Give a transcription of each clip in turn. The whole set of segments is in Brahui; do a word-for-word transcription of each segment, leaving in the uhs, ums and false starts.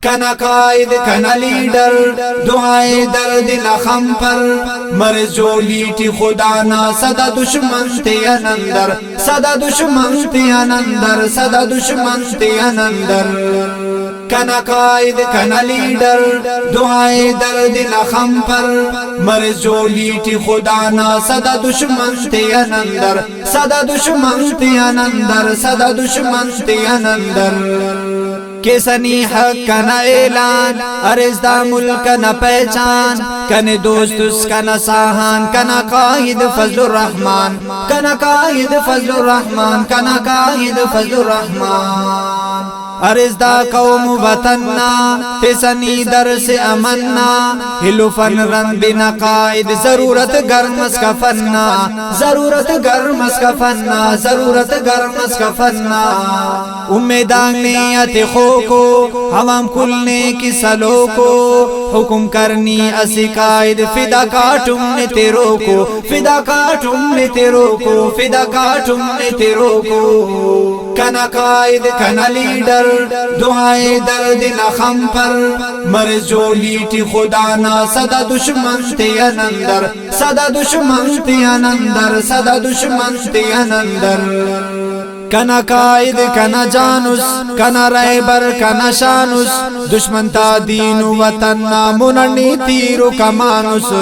کنا قائد کنا لیڈر، دعائے درد نا خمپر، مرے زولی ٹی خدا نا، سدا دشمن تے انندر، سدا دشمن تے انندر، سدا دشمن تے انندر۔ کنا قائد کنا لیڈر، دعائے درد نا خمپر، مرے زولی ٹی خدا نا، سدا دشمن تے انندر، سدا دشمن تے انندر، سدا دشمن تے انندر۔ کیسہ نی حق کنا اعلان، ارس دا ملک نا پہچان، کنے دوست اس کنا ساہان، کنا قائد فضل الرحمن، کنا قائد فضل الرحمن، کنا قائد فضل الرحمن۔ ارس دا قوم وطن نا، تسہ نی درس امن نا، ہلوفن رند نا قائد، ضرورت گرم اس کفن نا، ضرورت گرم اس کفن نا، ضرورت گرم اس کفن نا۔ امیداک نے آتے خوکو، عوام کل نے کہ سلوکو، حکم کرنی اسہ قائد، فدا کاٹم نے تیروکو، فدا کاٹم نے تیروکو، فدا کاٹم نے تیروکو۔ کنا قائد کنا لیڈر، دعائے درد نا خمپر، مرے زولی ٹی خدا نا، سدا دشمن تے انندر، سدا دشمن تے انندر، سدا دشمن تے انندر۔ کنا قائد کنا جانس، کنا رہبر کنا شانس، دشمن تا دین و وطن نا، منٹ نی تیر و کمانس،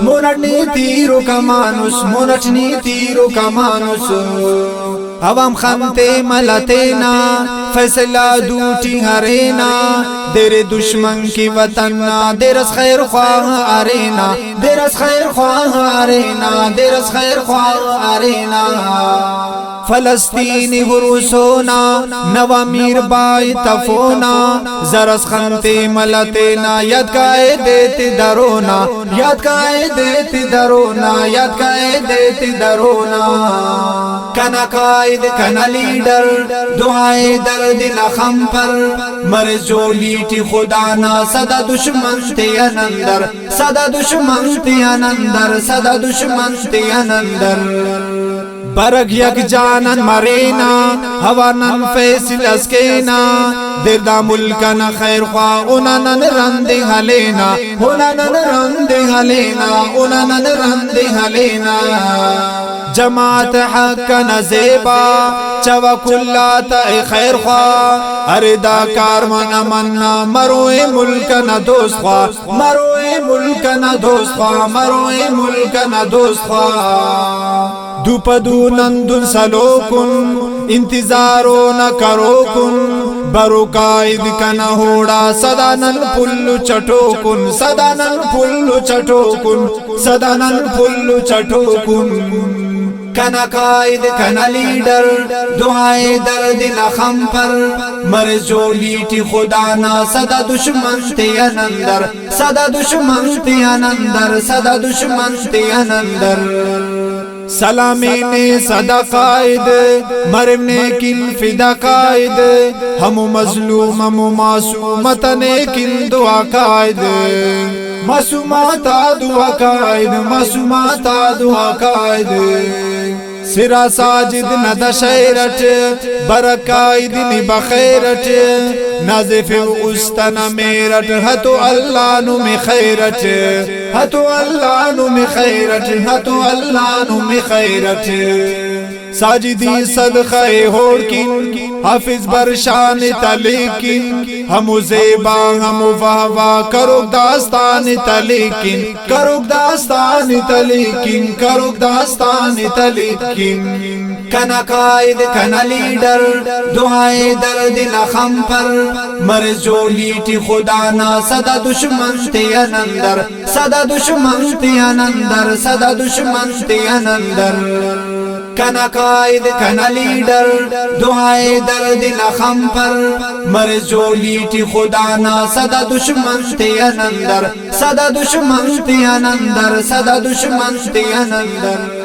منٹ نی تیر و کمانس، منٹ نی تیر و کمانس۔ عوام خن تے ملہ تینا، فیصلہ دوٹی ہرینا، دیر دشمن کی وطن نا، دیر اس خیر خواہ ارینا، دیر اس خیر خواہ ارینا، دیر اس خیر خواہ ارینا۔ فلسطینی ہروسونا، نوا میر بائی تفونا، زر اس خن تے ملہ تینا، یاد قائد تے درونا، یاد قائد تے درونا، یاد قائد تے درونا۔ کنا قائد کنا لیڈر، دعائے درد نا خمپر، مرے زولی ٹی خدا نا، سدا دشمن تے انندر، سدا دشمن تے انندر، سدا دشمن تے انندر۔ برگ یک جانن مرینا، ہوا نن فیصل اس کینا، دیر دا ملک نا خیر خواہ، اونا نن رند ہلینا، اونا نن رند ہلینا، اونا نن رند ہلینا۔ جماعت حق نا زیبا، چوا کل آتا اے خیر خواہ، ارے دا کاروان امن نا، مرو اے ملک نا دوست خواہ، مرو اے ملک نا دوست خواہ، مرو اے ملک نا دوست خواہ۔ دو پہ دو نن دن سلوکن، انتظار اونا کروکن، برو قائد کنا ہوڑا، سدا نن پھلو چٹوکن، سدا نن پھلو چٹوکن، سدا نن پھلو چٹوکن۔ کنا قائد کنا لیڈر، دعائے درد نا خمپر، مرے زولی ٹی خدا نا، سدا دشمن تے انندر، سدا دشمن تے انندر، سدا دشمن تے انندر۔ سلام نے سدا قائد، مرم نے کن فدا قائد، ہمو مظلوم ہمو معصوم تنے کن دعا قائد۔ معصوم آتا دعا قائد، معصوم آتا دعا قائد۔ سرا ساجد نا دشہر اٹ، برک قائد نی بخیر اٹ، نازف و است نا مہر اٹ، ہتو اللہ نم خیر اٹ، ہتو اللہ نم خیر اٹ، ہتو اللہ نم خیر اٹ۔ ساجدی صدقہ ءِ ہوڑکن، حافظ برشان تلیکن، ہمو زیبا ہمو واہ واہ، کروک داستان تلیکن، کروک داستان تلیکن، کروک داستان تلیکن۔ کنا قائد کنا لیڈر، دعائے درد نا خمپر، مرے زولی ٹی خدا نا، سدا دشمن تے انندر، سدا دشمن تے انندر، سدا دشمن تے انندر۔ کنا قائد کنا لیڈر، دعائے درد نا خمپر، مرے زولی ٹی خدا نا، سدا دشمن تے انندر، سدا دشمن تے انندر، سدا دشمن تے انندر۔